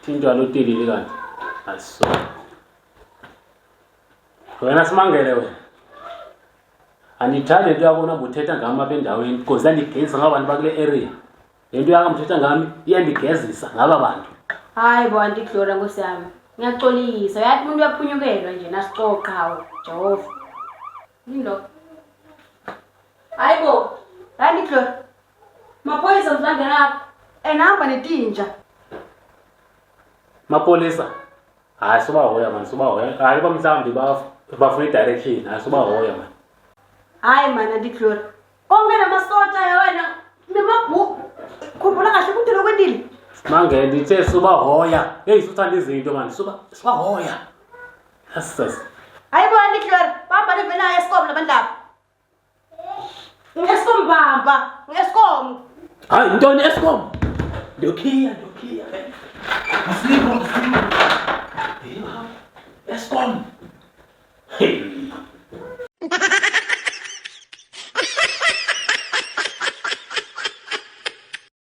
Thintwa lotilile kanti. Aso. Wena simangele wena. Andithandi into yakho namba uthetha ngam apha endaweni because iyandigezisa ngaba bantu bakule area. Le nto yakho mthetha ngami iyandigezisa ngaba bantu. Hayi bo Auntie Gloria nkosi yami. Ngiyaxolisa. Uyathi umuntu uyaphunyukelwa nje nasicoqa hawu Jehova. Yini lokho? Hayi bo. Auntie Gloria. Maphoyisa mhlangena apha. Enhamba netinja. Mapolisa. Hayi subahoya mani subahoya. Hayi ba mhlawumbi bafuna i-direction. Hayi subahoya mani. Hayi mana Auntie Gloria. Konke namasotsha ya wena nemabhuku. Khumbula kahle ukuthi lokwentile. Simangele ndithe subahoya. Hey suthanda izinto mani. Suba subahoya. Yes sis. Hayi bo Auntie Gloria, bahamba nevena Eskom labantu laba. Nge-Eskom bamba, nge-Eskom. Hayi ntoni Eskom? Ndiyokhiya ndiyokhiya. Asikho asikho. Eskom. Hey.